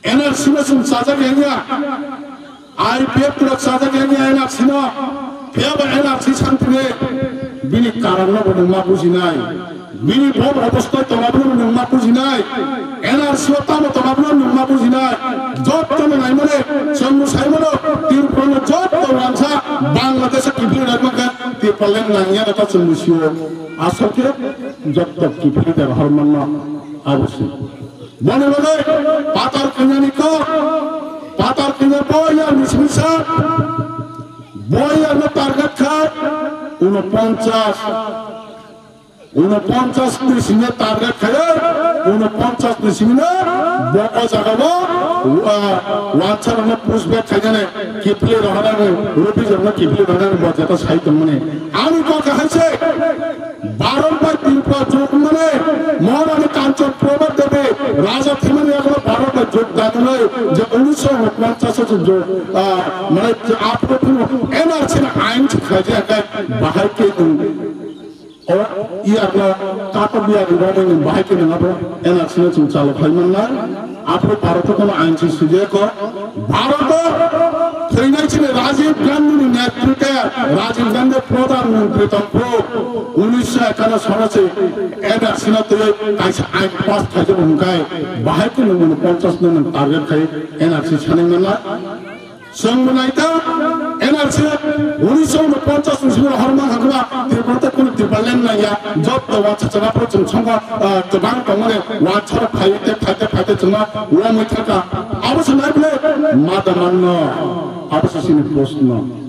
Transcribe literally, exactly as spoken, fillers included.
N R C no chwng chajak ya, I P F rok chajak ya N R C no. Phiya ba N R C sangpire bini karon no bo nwng ma bujinai. Bini bo obostha tongma bo nwng ma bujinai. N R C o tamo tongma bo nwng ma bujinai. Jotto no naimani chwng saimano Tripura no jotto wansa Bangladesh kiphilwi rwkma khe Tipraland nangya ta chwng sio. Asol khe jotto kiphilwi rwkma hormanno abo se. Boni bagwi patar kwnani kok, patar kwnai bo ya misi misa, bo ya no target khai, unoponchas, unoponchas ni simi target khai, unoponchas ni simi no bo o jaga bo, ah, wansa rok no push back khainani, kiphilwi rohorani, rupi rok no kiphilwi rohorani bo jeta sai tongmani. Ani kok hai se, Bharat bai Tripura jog mane, Maharani Kanchan Prabha Devi, Raja Thimani Agro Bharat bai jog danilai, je unisho ponchas o jog, ah, mane je apro phano N R C na ain se khaji akai bahai ke dun. O, i agla kato biya rwmani bahai ke nang abo N R C na chwng chalo khai manna. Aphuru Bharat kono ain si sujeko. Bharat thwinai chini Rajiv Gandhi ni netrite, Rajiv Gandhi Pradhan Mantri tongphuru unisho ekano sono se N R C no twi kaisa ain pass khaijak hwnkhai bahai khe nwng ponchas no nwng target khai N R C sanai manna. Chwng bo naita N R C unisho ponchas ni simi horma hakma Tripura te kono Tipraland nangya jotto wansa chana pro chwng songkha, ah, kwbang tongmani wansa phaite phaite phaite chwngma wamwi thaka. Abo se nai bole mada manno. Abo se sini proshno.